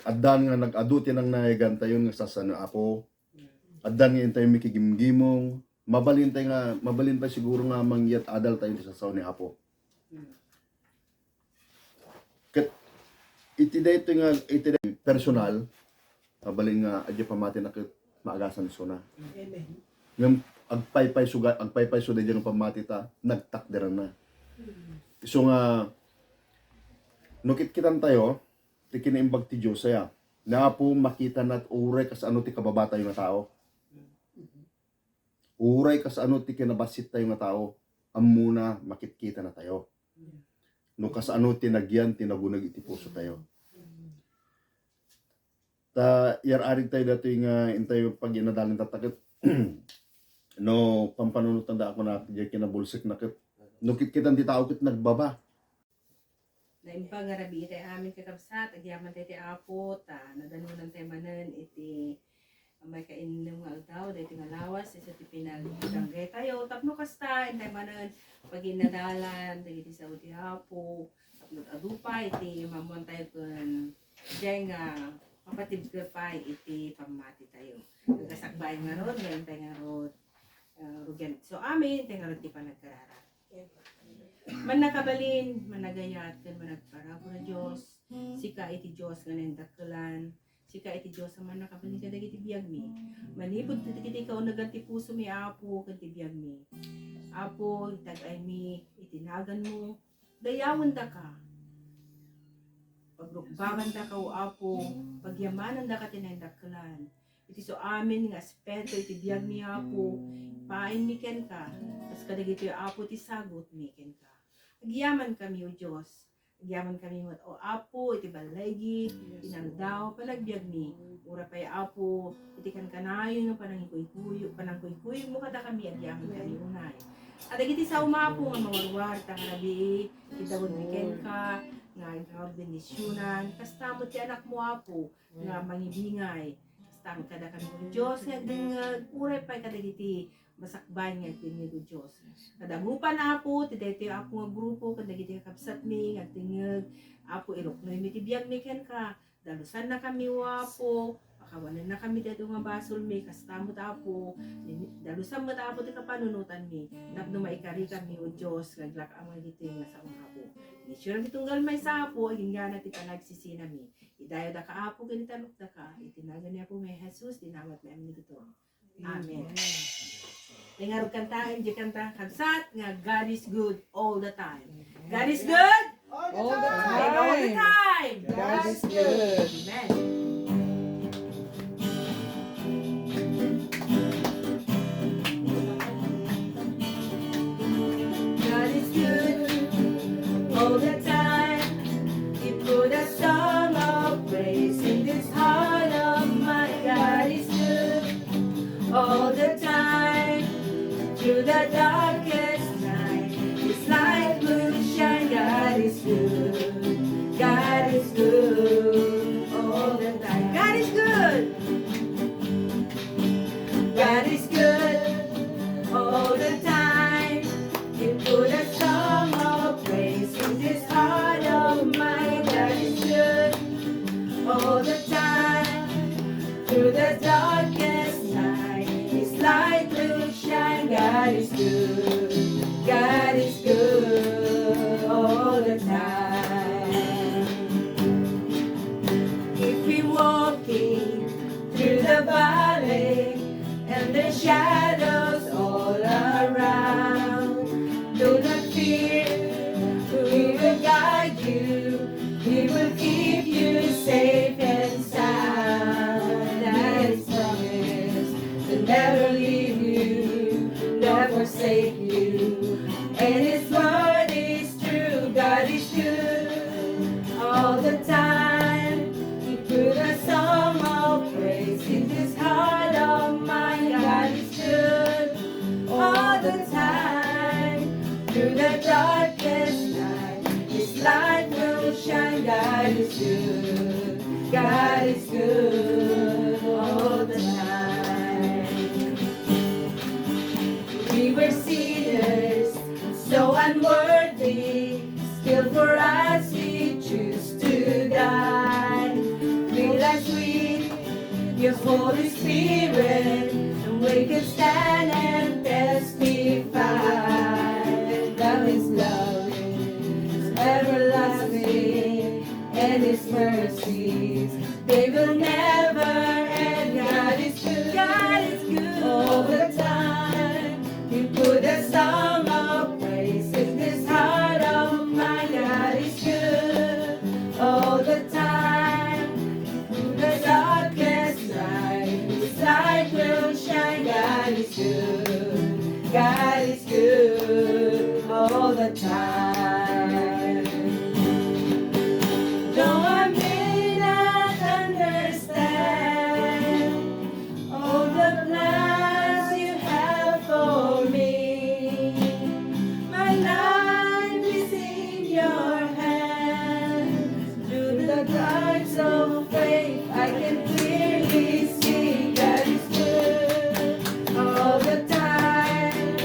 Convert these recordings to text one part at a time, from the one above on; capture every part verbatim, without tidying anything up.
Addan nga nag-adu ti nangnayagantayon nga sasao ni Apo. Addan nga intayo makigimgimong. Mabalin tayo nga, mabalin pa siguro nga mangyat adal tayo ti sasao ni Apo. Ket iti daytoy nga, iti daytoy personal, mabalin nga adda pammatina ket maagasan isuna. Amen. Ngem agpaypayso ga-, agpaypayso daydiay nga pammatita, nagtakderanna. Isu nga, no kitkitan tayo, ti kinaimbag ti Dios, aya, ni Apo makitana uray kasano ti kababatayo nga tao. Uray kasano ti kinabassit tayo nga tao, ammona makitkitana tayo. No kasano ti nagyan ti naguneg iti puso tayo. Ta yar-arig tayo datoy nga intayo pag-inadalan tatta ket no pampanunotan da ako na diay kinabulsek na ket no kitkitan ti tao ket nagbaba. Naimbag nga rabii iti amin, kakabsat, agyaman tayo ti Apo, ta nadanunan tayo manen iti maikainnem nga aldaw, daytoy nga lawas, isu ti pinagdanggay tayo. Tapno kasta, intay manen paginnadalan dagiti sao ti Apo, tapno adu pay iti maammuan tayo ken diay nga mapatibker pay iti pammati tayo. Nagkasakbay ngarud, nga intay ngarud, ah, rugian so amin, intay ngarud ti panagkararag. Mannakabalin, managayat, ken managparabur a Dios, sika iti Dios nga naindakkelan, sika iti Dios a mannakabalin kadagiti biagmi. Manipud kadagiti kaunagan ti pusomi, Apo, ken ti biagmi. Apo, itag-aymi iti naganmo, dayawendaka. Pagrukbabandaka, O Apo, pagyamanandaka ti naindakkelan. Iti su amin nga aspeto iti biagmi, Apo, ipaaymi kenka, kas kadagitoy, Apo, ti sagutmi kenka. Agyamankami, O Dios. Agyamankami met, O Apo, iti balligi, inaldaw, panagbiagmi. Uray pay, Apo, iti kankanayon nga panangikuykuyo-, panangkuykuyogmo kadakami, agyamankami unay. A dagiti sao, Apo, nga mawarwarta nga rabii, iti dawegmi kenka, nga ikaw bendisionan, kasta met ti anakmo, Apo, nga mangibingay. Kasta kadakami, O Dios, nga agdengngeg, uray pay kadagiti masakbayan nga agdengngeg, O Dios. Kadagupan, Apo, ti daytoy, Apo, nga grupo, kadagiti kakabsatmi nga agdengngeg, Apo, iruknoymi ti biagmi kenka. Dalusannakami, O Apo, pakawanennakami daytoy nga basolmi, kasta met, Apo, dalusam met, Apo, ti kapanunotanmi, tapno maikarikami, O Dios, nga aglak-am dagitoy nga sao nga Apo. Ni-share ti tunggal maysa, Apo, agingga ti panagsisinami. Idayawdaka, Apo, ken italokdaka, iti nagan ni Apomi a Jesus, dinawatmi amin dagitoy. Amen. Ti ngarud kantaen, diay kanta, kabsat, nga God is good all the time. God is good All the and all the time. Time. God is good. Amen. God is good all the time. He put a song of praise in this heart of mine. God is good all the time. Through the darkest night, His light will shine. God is good. God is good all the time. God is good. God is good all the time. He put a song of praise in this heart of mine. God is good all the time. Through the darkest night, His light will shine. God is good. God is good all the time. If we're walking through the valley and the shadows all around, do not fear, we will guide you. We will keep you safe and sound. That is promise to never leave you, never forsake you. And His word is true. God is good all the time. He put a song of praise in this heart of mine. God is good all the time. Through the darkest night, His light will shine. God is good. God is good all the time. We were sinners, so unworthy. Still for us He chose to die. We Holy Spirit, and we can stand and testify that His love is everlasting and His mercies, they will never end. God is good. God is good all the time. You put a song of praise in this heart of mine. God is good all the time. Through the darkest night, His light will shine. God is good. God is good all the time. Though I may not understand all the plans you have for me, my life is in your hands. Through the darks of faith, I can clearly see God is good all the time.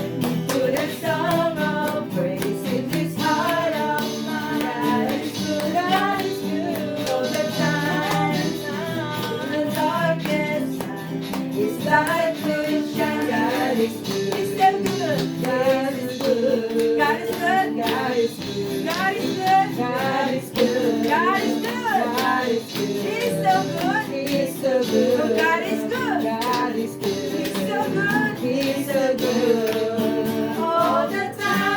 Put a song of praise in this heart of mine. God is good, God is good all the time. In the darkest night, His light will shine. God is good. He's so good. God is good. God is good. God is good. God is good. God is good. God is good. God is good. He's so good. He's so good. God is good. God is good. He's so good. He's so good. All the time.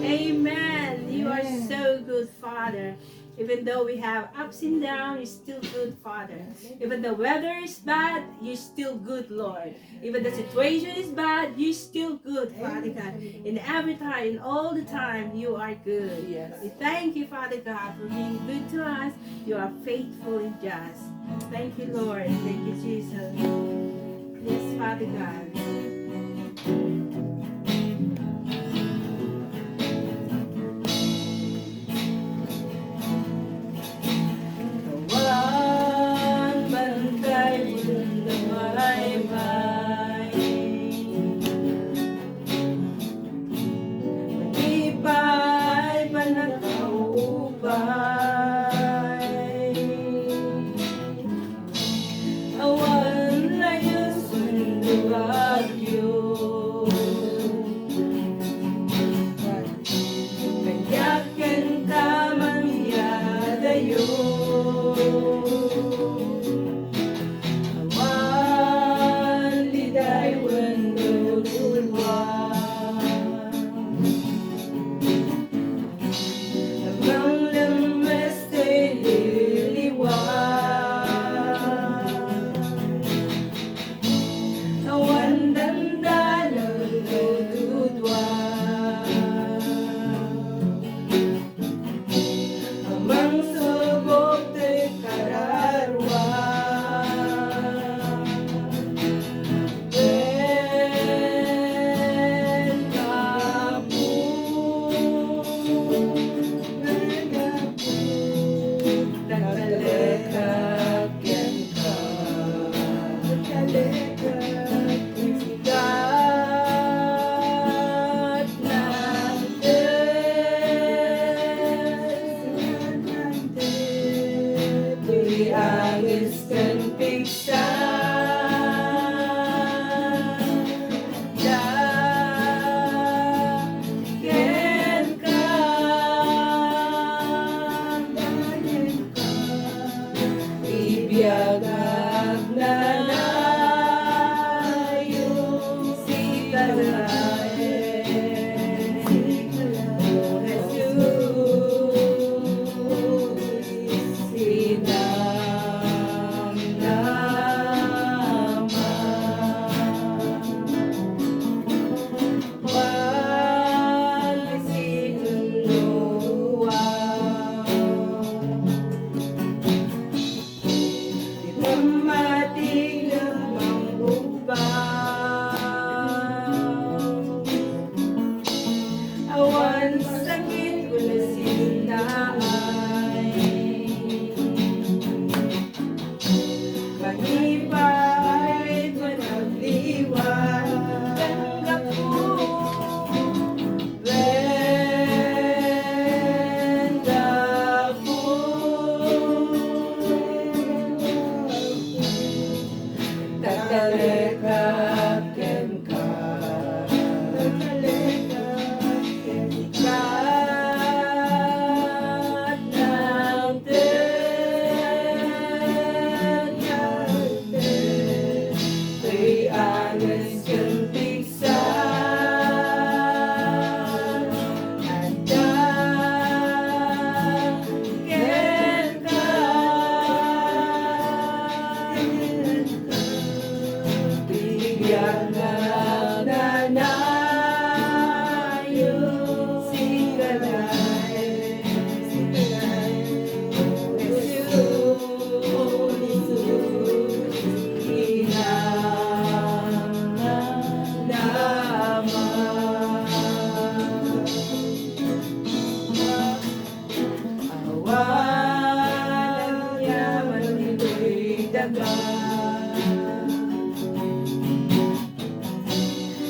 Amen. You are so good, Father. Even though we have ups and downs, you're still good, Father. Even the weather is bad, you're still good, Lord. Even the situation is bad, you're still good, Father God. In every time, in all the time, you are good. Yes. We thank you, Father God, for being good to us. You are faithful and just. Thank you, Lord. Thank you, Jesus. Yes, Father God. Awan bantay wenno baybay. Malipay, pannakaupay. Awan layus wenno bagyo.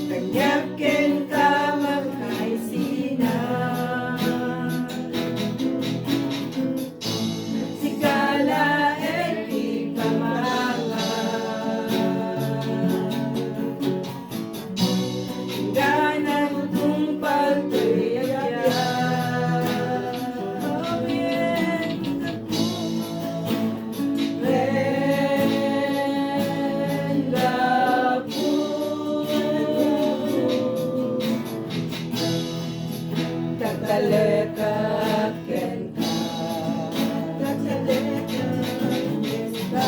Kaniak kenka makaisina. Sika laeng ti pamanga. Ingganan tungpal ti agya. Wen gapu. Tatalekak kenka. Tatalekak kenka.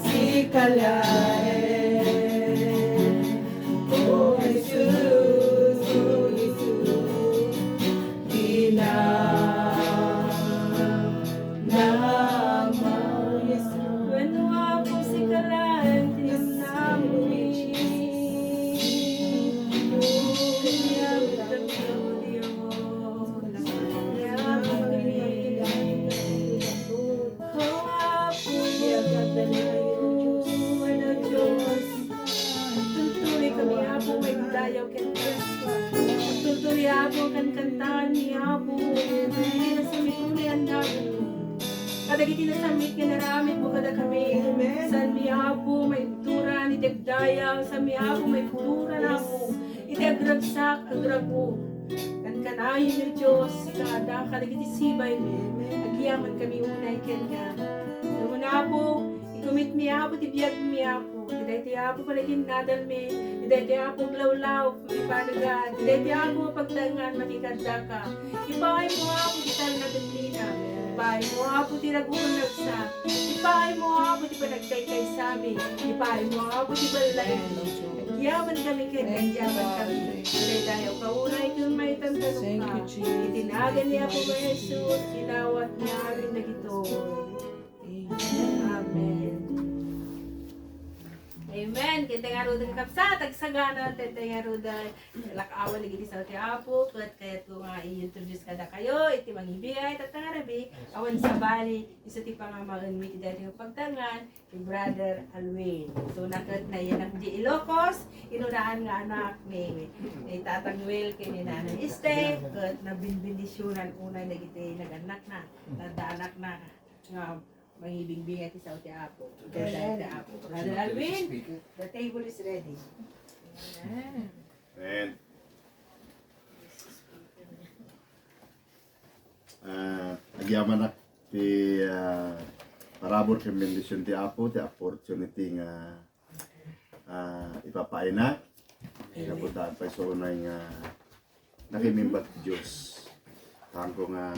Sika laeng, O Jesus, O Jesus, dina namaw. Wenno, Apo, sika laeng ti namnami. Iyabutkami, O Dios. Iyabutkami. O Apo, wenno, Dios. Agtultuloy kami, Apo, maigdayaw kenka. Agtultuloy, Apo, kankantaanmi, Apo. Dina sa mikulian, Apo. Kadagiti nasammit nga inaramidmo kadakami. Amen. Saanmi, Apo, maibturan iti agdayaw. Saanmi, Apo, maibturan, Apo, iti agragsak, agrago. Kankanayon, O Dios, sika adda kadagiti sibaymi. Agyamankami unay kenka. Ngem, Apo, ikumitmi, Apo, ti biagmi, Apo. Ti daytoy, Apo, panaginnadalmi. Ti daytoy, Apo, aglawlaw, maipanega. Ti daytoy, Apo, pagtaengan, makikaddaka. Ipaaymo, Apo, ti talnagellina. Ipaaymo, Apo, ti raguan ragsak. Ipaaymo, Apo, ti panagkaykaysami. Ipaaymo, Apo, ti ballaymi. Agyamankami kenka, agyamankami. Daydayaw ka unay ken maitan. Thank you, Jesus. Iti nagan ni Apo Jesus, inawat nga amin dagitoy. Amen. Amen. Amen. Ket ngaruden, kakabsat, agsagana, ket ngaruden, lak-awan dagiti sao ti Apo, ket kayatko nga i-introduce kadakayo iti mangibigay, tatta nga rabii, awan sabali, isu ti pangamaenmi iti daytoy nga pagtaengan, ni Brother Alwin. So, naket nayanak di Ilocos, inunaan nga anak ni, ni Tatang Will ken ni Nanay Este, ket nabinbendisionan unay dagiti nagannakna, nadda anakna, nga mangibigbingay ti sao ti Apo. Amen. Ti Apo. Brother Alwin, the table is ready. Amen. Amen. Ah, agyamanak ti, ah, parabur ken bendision ti Apo, ti opportunity nga, ah, ipapaayna. Amen. Gapu ta agpayso unay nga nakimimbat ti Dios. Tanko nga,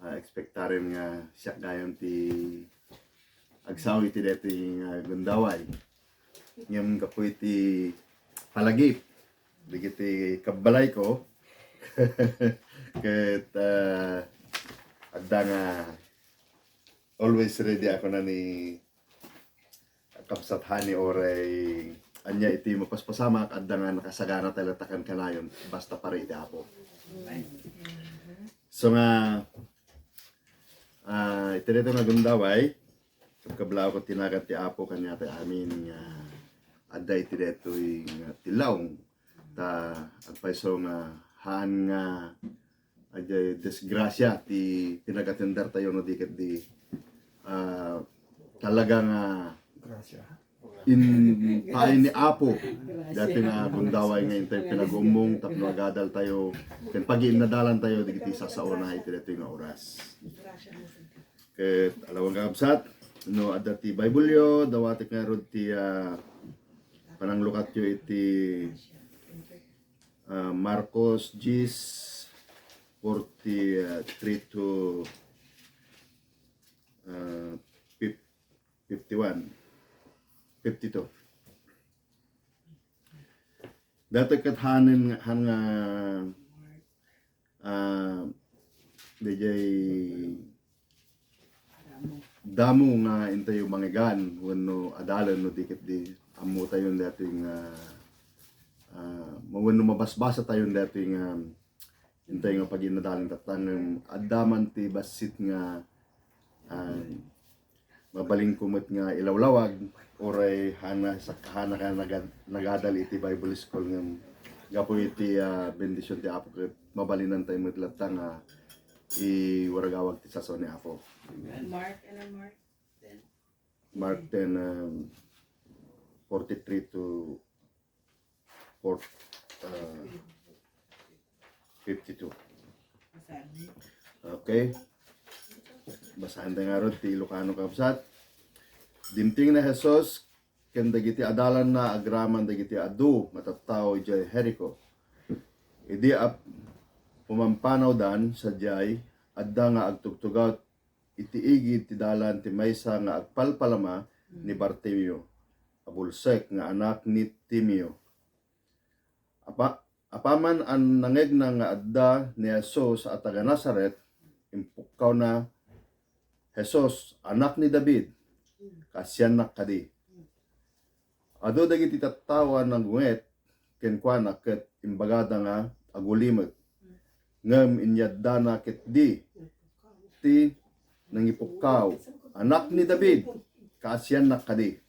ah, expectaren nga siak gayon ti agsao iti daytoy nga gundaway. Ngem gapu iti palagip dagiti kabbalayko, ket, ah, adda nga always ready a kuna ni Kabsat Hani, uray ania iti mapaspasamak, adda nga nakasagana tayo takan kanayon, basta para iti Apo. So nga, ah, iti daytoy nga gundaway, kabkablaw ko ti nagan ti Apo kaniatayo amin nga adda iti daytoy nga tilaw. Ta agpayso nga haan nga, ah, disgrasia ti, ti nag-atender tayo no di ket di, ah, talaga nga Gracia. Impaay ni Apo daytoy nga gundaway nga intay pinag-ummong tapno agadal tayo ken pagiinnadalan tayo dagiti sasaona iti daytoy nga oras. Ket alawan, kakabsat, no adda ti Bible yo, dawatek ngarud ti, ah, pananglukatyo iti, ah, Marcos diyes, forty-three to, ah, fif-, fifty-one, fifty-two. Dati ket hanen, han nga, ah, dayjay damo nga intayo mangigan wenno adalen no di ket di ammotayon daytoy nga, ah, wenno mabasbasatayon daytoy nga intayo nga pagin-adalen tatta ngem adda man ti bassit nga, ah, mabalinko met nga ilawlawag, uray hana sak-, hana ka naga-, nagadal iti Bible school ngem gapu iti, ah, bendision ti Apo ket mabalinantayo met latta nga iwaragawag ti sasao ni Apo. Mark, ano, Mark? Mark ten, um, forty-three to four, uh, fifty-two. Okay. Basaen tayo ngarud ti Ilocano, kabsat. Dimteng ni Jesus ken dagiti adalanna agraman dagiti adu nga tattao idiay Jerico. Idi ap-, pumampanawdan sadiay, adda nga agtugtugaw iti igid ti dalan ti maysa nga agpalpalama ni Bartimeo a bulsek nga anak ni Timeo. Apa-, apaman a nangegna nga adda ni Jesus a taga Nazaret, impukkawna, "Jesus, Anak ni David, kaasiannak kadi." Adu dagiti tattao a nagunget kenkuana ket imbagada nga agulimek. Ngem inyaddana ketdi ti nangipukkaw, "Anak ni David, kaasiannak kadi."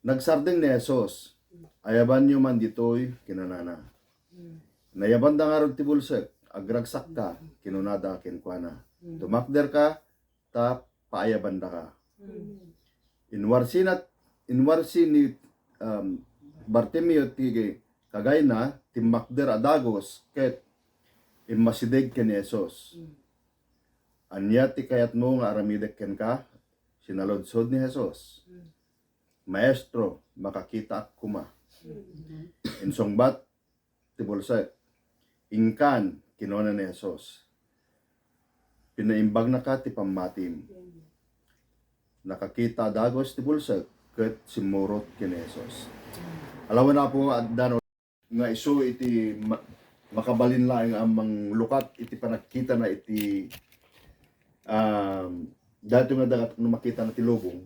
Nagsardeng ni Jesus, "Ayabanyo man ditoy," kinunana. Nayabanda ngarud ti bulsek, "Agragsakka," kinunada kenkuana. "Tumakderka, ta paayabandaka." Inwarsina, inwarsi ni, um, Bartimeo ti kagayna, timmakder a dagus, ket immasideg ken ni Jesus. "Ania ti kayatmo nga aramidek kenka?" sinaludsod ni Jesus. "Maestro, makakitaak koma." Insungbat ti bulsek, "Inkan," kinuna ni Jesus. "Pinaimbagnaka ti pammatim." Nakakita a dagus ti bulsek ket simmurot ken ni Jesus. Alawen, Apo, adda no nga isu iti ma-, makabalin laeng a manglukat iti panagkitana iti, um, daytoy nga dagat no makitana ti lubong,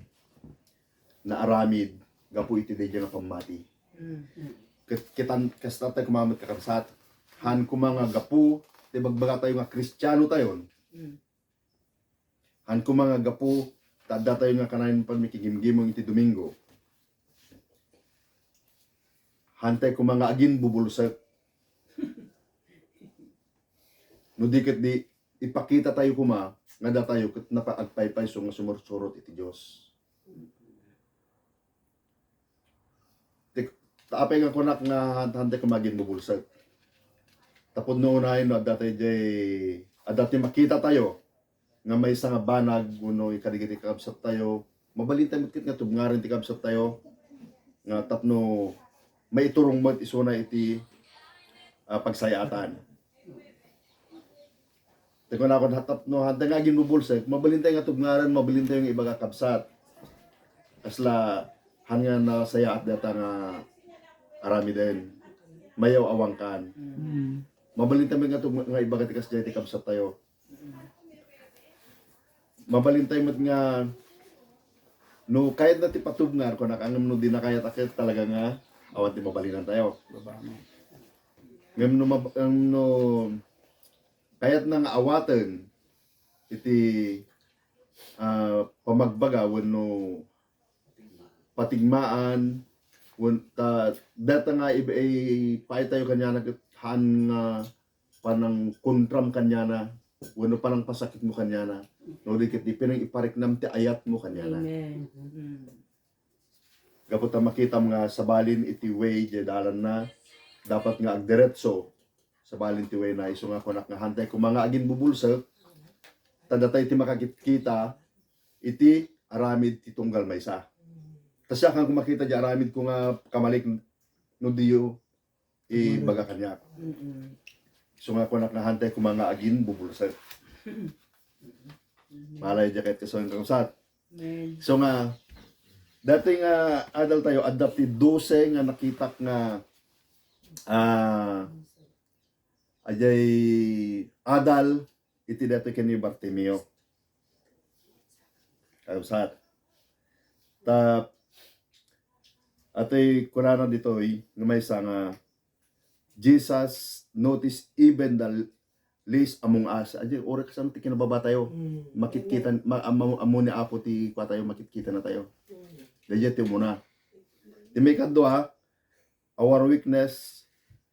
naaramid gapu iti daydiay nga pammati. Mm. Ket, kitan, kasta tayo kumamat, kakabsat. Han koma nga gapu, ti bagbaga tayo nga Kristiano tayon. Mm. Han koma nga gapu, ta adda tayo nga kanayon pamikigimgimong iti Domingo. Han tayo koma nga aginbubulsek. No di ket di, ipakita tayo koma nga datayo ket napa-, agpaypayso nga sumursurot iti Dios. Ti, ta apay nga kunak nga han-, hantay koma aginbubulsek. Tapno unayen no adda tayo jay, adda ti makita tayo nga maysa nga banag wenno kadagiti kakabsat tayo, mabalin tayo met ket nga tubngaren ti kabsat tayo nga tapno maiturong met isuna iti, ah, pagsayaatan. Ti kunakon, ha, tapno hantay nga aginbubulsek, mabalin tayo nga tubngaren, mabalin tayo nga ibaga, kabsat. Kasla, han nga nasayaat data nga aramiden, mayaw-awangkan. Mm. Mabalin tayo nga tub-, nga ibaga ti kasdiay ti kabsat tayo. Mabalin tayo met nga, no kayat na ti patubngar, kunak, ngem no di na kayat, a ket talaga nga awan ti mabalinan tayo. Baba mo. Ngem no mab-, ngem no kayat na nga awaten iti, ah, pamagbaga wenno patigmaan, wen-, ta, data nga ib-, ipay tayo kaniana ket han nga panangkontram kaniana, wenno panangpasakitmo kaniana, no di ket di pinangipariknam ti ayatmo kaniana. Amen. Mm. Gapu ta makitam nga sabalin iti way, jay dalanna, dapat nga agdiretso, sabalin ti wayna, isu nga kunak nga hantay koma nga aginbubulsek, ta datay ti makakitkita, iti aramid ti tunggal maysa. Ta siak, haanko makita diay aramidko nga kamalik no diyo ibaga kaniak. Mm-mm. So nga, kunak nga haantay koma nga aginbubulsek. Malay diay ket kastoy, kakabsat. Amen. So nga, daytoy nga adal tayo, adda ti dose nga nakitak nga, ah, ajay adal iti daytoy ken ni Bartimeo. Kakabsat. Ta, atoy kunana ditoy, nga maysa nga, "Jesus noticed even the least among us." Ajay, uray kasano ti kinababa tayo. Mm. Makitkita, ma-, ammo, ammo ni Apo ti kua tayo, makitkita na tayo. Mm. Daydiay ti umuna. Ti maikadua, our weakness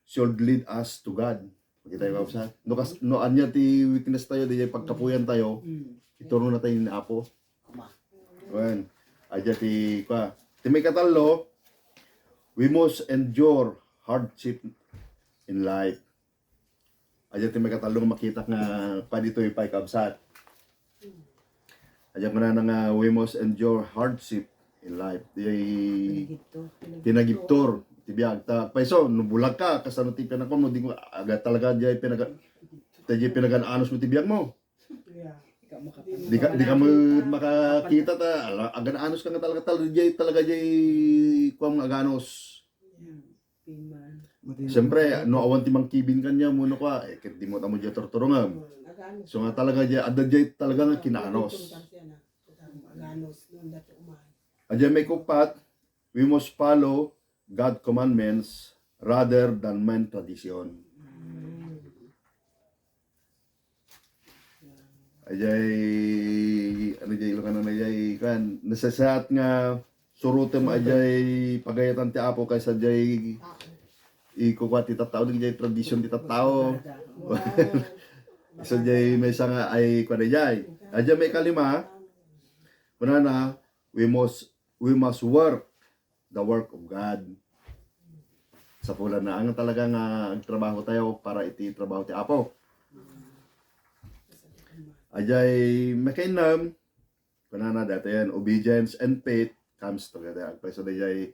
should lead us to God. Makita tayo, kakabsat. No, kas-, no ania ti weakness tayo, daydiay pagkapuyan tayo, mm, iturong na tayo ni Apo. Wen, adda ti, kua. Ti maikatallo, we must endure hardship in life. Adda ti maikatallo nga makitak nga pay ditoy pay, kakabsat. Adda kunana nga we must endure hardship in life. Diay kinagibtur ti biag. Ta, payso, no bulag ka, kasano ti panakuan mo, di ko, aga talaga diay pinaga-, ta diay pinagan-anos mo ti biag mo. Yeah. Di ka, di ka mo makakita ta, ala, agan-anos ka nga talaga, talaga diay, talaga diay, kuam nga aganos. Yeah. Amen. Siyempre, no awan ti mangkibin kaniam, no kua, eh, ket dimo ta mo diay turturongem. Mm, aganos. So nga talaga diay, adda diay talaga nga kinaanos. Aganos, no, dati umay. Adda maikuppat, we must follow God commandments rather than man tradition. Mm. Ajay, ano jay, Ilocano na jay, kan, nasasaat nga surotem ajay pagayatan ti Apo kaysa jay ikukua ti tattao, di jay tradisyon ti tattao. Wow. Isa jay maysa nga ay, kuan jay. Ajay maikalima, kunana, we must, we must work the work of God. Sapulanna nga talaga nga agtrabaho tayo para iti trabaho ti Apo. Ajay makainam, kunana daytoyen, obedience and faith comes together. Agpayso dayjay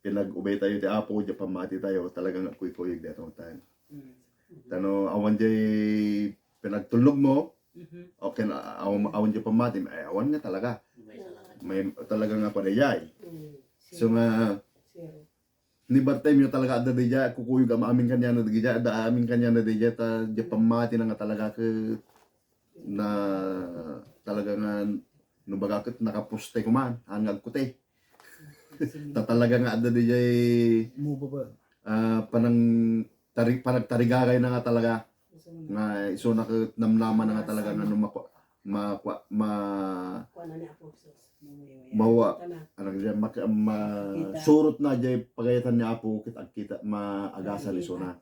pinag-obey tayo ti Apo, diay pammati tayo, talaga nga kuykuyog daytoy tayo. Mm. Tano awan jay pinagtulnog mo, mhm, o ken a-, awan, awan jay pammati, ay awan nga talaga. May talaga nga padayay. Mm. So nga, zero. Ni Bartimeo talaga adda dayjay, kukuyog am-, amin kaniana dayjay, adda amin kaniana dayjay, ta diay pammati na nga talaga ket na talaga nga no baga ket nakaposte koma, haan nga agkuti. Ta talaga nga adda dayjay, ah, panang tari-, panagtarigagay na nga talaga. Nga isuna ket namnama na nga talaga nga no makua-, makua-, ma-, mawa-, ano, diay, mak-, ma-, surot na diay pagayatan ni Apo ket agkita, maagasan isuna.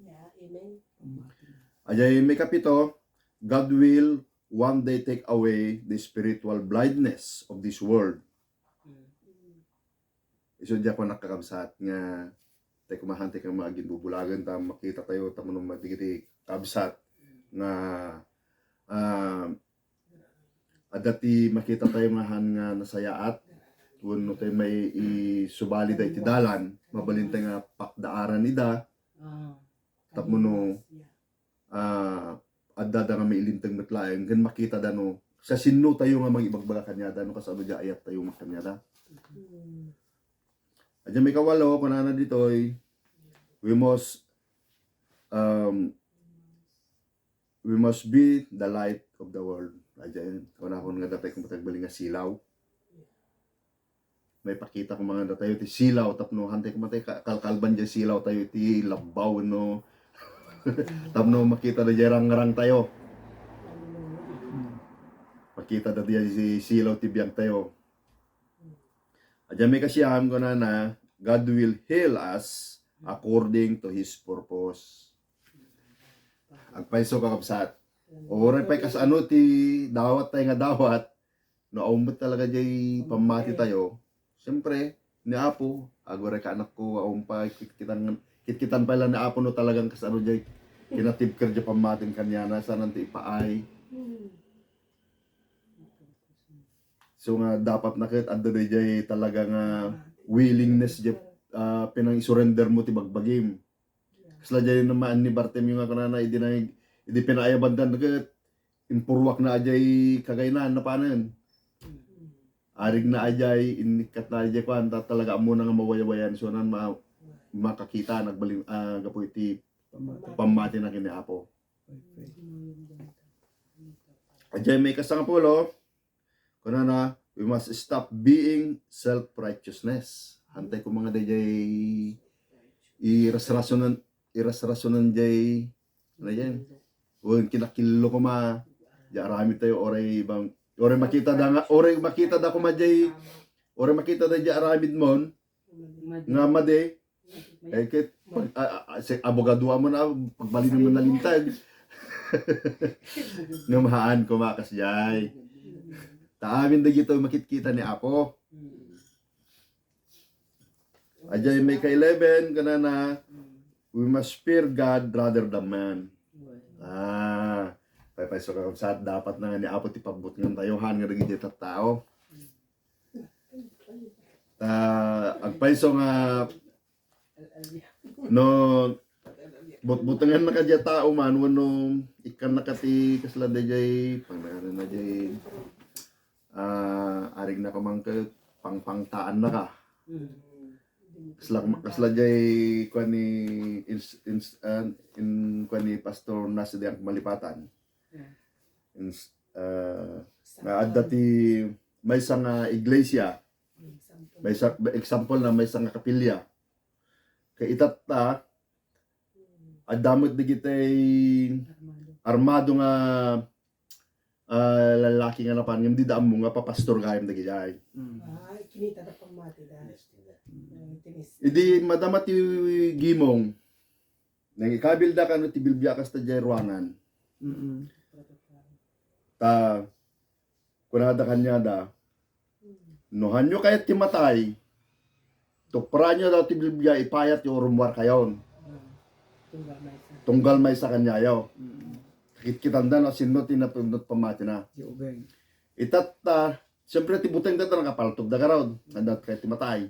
Yeah, amen. Ajay maikapito, God will one day take away the spiritual blindness of this world. Mm. Isu diay kunak, kakabsat, nga tay kumahan tay kama aginbubulagen ta makita tayo, tapno dagiti kabsat nga, ah, adda ti makita tayo nga han nga nasayaat, wenno tay maisubali da iti dalan, mabalin tay nga pakdaaran ida, ah, tapno no, ah, adda da nga mailinteg met laeng, ken makita da no, sa sinno tayo nga mangibagbaga kaniada, no kasano diay ayat tayo met kaniada. Mm. Adda maikawalo, kunana ditoy, we must, um, we must be the light of the world. Adda, kunakon nga datay kung patagbaling nga silaw. Maipakita ko nga datayo ti silaw tapno hantay ko matay ka-, kalkalban diay silaw tayo iti labbaw, no? Tapno makita da diay rangrang tayo. Makita da diay si-, silaw ti biag tayo. Adda maikasiam, kunana, God will heal us according to His purpose. Agpayso, kakabsat. Uray pay kasano ti dawat tayo nga dawat, no, awan met talaga diay pammati tayo, siyempre, ni Apo, aguray ka anakko, awan pa, kitkitan, kitkitan pay la ni Apo, no, talagang kasano diay kinatibker diay pammatin kaniana, saan ti ipaay. Hmm. So nga dapat na ket adda dayjay talaga nga willingness, jay, ah, pinang-isurrender mo ti bagbagim. Kasla jay naman ni Bartimeo nga kunana, idi na, idi pinaayabanda ket impurwak na ajay kagaynan napanen. Arig na ajay, innikkat na ajay kuan, ta talaga ammo na nga mawayawayan, so nan ma-, makakita, nagbaling, ah, gapu iti pammati na ken ni Apo. Ajay may kasangapulo, kunana, we must stop being self-righteousness. Hantay ko mga dayjay irasrasonan, irasrasonan jay, ano yan? O kinakillo ko ma, di aramid tayo, oray bang, oray makita da nga, oray makita da kuma jay, oray makita da jay aramid mon, nga madi, eh, ket, pag, ah, ah, si abogado mo na, pagbalin mo na lintag. Nga mahaan ko makas jay. Ta amin dagito makitkita ni Apo. Ajay may ka eleven, kanana, we must fear God rather than man. Ah, paypayso ka, sa dapat na nga ni Apo ti pabbutngan tayo, han nga dagiti tattao. Ta, agpayso nga, no, butbutangan na ka diya tao man, wenno ikkan na ka ti kasla dayjay, pangdaganan na jay, ah, arig na ka man ka, pangpangtaan na ka. Kasla, kasla jay, kuan ni, ins-, ins-, ah, in, kuan ni Pastor Nas di ang malipatan. Ins-, ah, nga adda ti maysa nga iglesia, maysa, example na maysa nga kapilya. Kay itatta, adda met dagiti armado nga, ah, lalaki nga napan, ngem dida ammo nga papastor gayam dagijay. Ay, kinita da pammati da. Ay, tinis. Idi madama ti gimong, nangikabilda kano ti Biblia kasta jay ruangan. Ta, kunada kaniada, no hanyo kayat ti matay, tupraanyo daw ti Biblia, ipayat yo, rummuar kayon. Tunggal maysa. Tunggal maysa kaniayo. Kitkitanda no sinno ti napudno ti pammatina. Itatta, siyempre ti buteng da nakapaltog da garud. Adda kayat ti matay.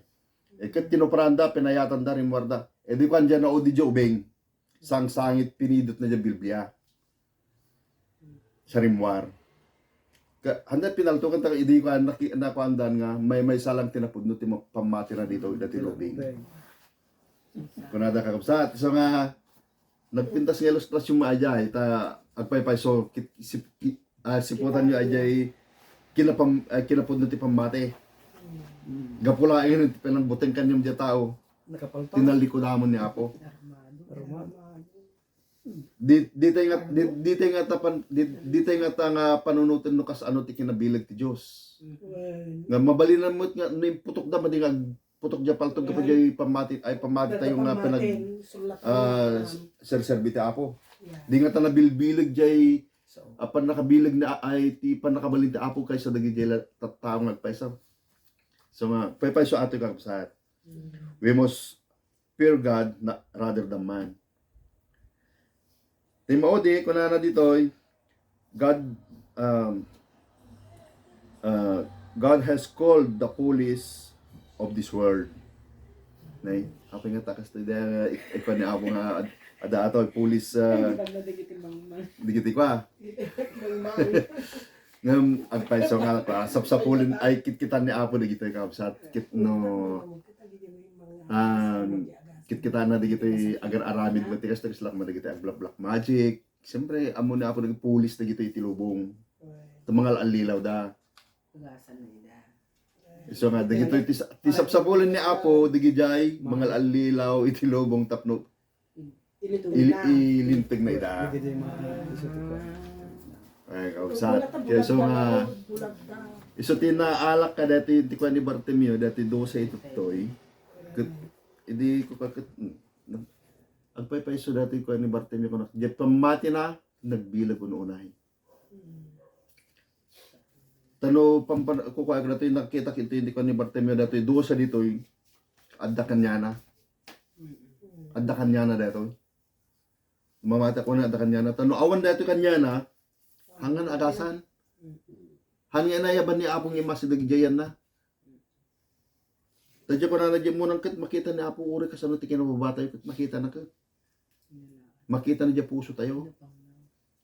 E ket tinupranda, pinayatanda, rimmuarda. E di kuan dia, naudi dia ubing. Sangsangit, pinidot na dia Biblia. Sa rimmuar. Ka, handa pinaltokan ta idi ko naki-, nakuandan nga maymaysa lang ti napudno ti ma-, pammatira dito, dati lubing. Kunada kakabsat, so nga, nagpintas nga ilustrasyon mo ajay, ta agpaypayso, kit-, sip-, ki-, ah, siputan yo ajay, kinapam-, ah, kinapudno ti pammati. Gapu laeng ti panangbuteng kaniam dia tao. Nakapalto. Tinallikudamon ni Apo. Armado. Di, di tayo nga, di, di tayo nga tapan, di, di tayo nga ta nga panunutan no kas ano ti kinabileg ti Dios. Nga mabalinan mo nga no imputok da, madi nga putok dia paltog ka pa dia pammati, ay pammati tayo nga pinag, ah, serserbi ti Apo. Di nga ta nabilbileg jay, apan nakabileg na ay ti pannakabalin ti Apo kaysa dagiti la-, tattao nga agpayso. So nga, paypayso ato kakabsat. We must fear God na, rather than man. Ti maudi, kunana ditoy, God, um, uh, God has called the foolish of this world. Nay, apay nga takas ti da, ik-, ikwan ni Apo nga ad-, ada ato, foolish, uh, Ay, di ba na digiti mangmang? Digiti kwa. Mangmang. Ngem agpayso nga, ah, sapsapulin ay kitkitan ni Apo dagitoy kabsat, ket no, ah, kitkitan na dagitoy agar-aramid met ti kasta, kaslak man dagitoy ag-black, black magic. Siyempre, ammo ni Apo dagiti pulis dagitoy ti lubong. Ta mangal-allilaw da. Isu nga, dagitoy ti sa-, ti sapsapulin ni Apo, dagijay mangal-allilaw iti lubong tapno Ili-, ilinteg na ida. Ay, kausat. Kaya isu nga, isu ti naalak ka dati, ti kuan ni Bartimeo, dati dose ituttoy. Ket, idi ko kaket, agpaypayso dati kuan ni Bartimeo, kunak, di pammati na, nagbileg unay. Tano pampan-, kukuha ko datoy, nakita ko iti kuan ni Bartimeo datoy, dose ditoy, adda kaniana. Adda kaniana datoy. Mamati ko na adda kaniana. Tano awan datoy kaniana, hangan agasan. Haan nga inayaban ni Apo nga immasideg idiay yanna. Ta diay kunana diay, ammonan ket makita ni Apo uray kasano ti kinababatayo ket makitana ket. Makitana diay pusotayo.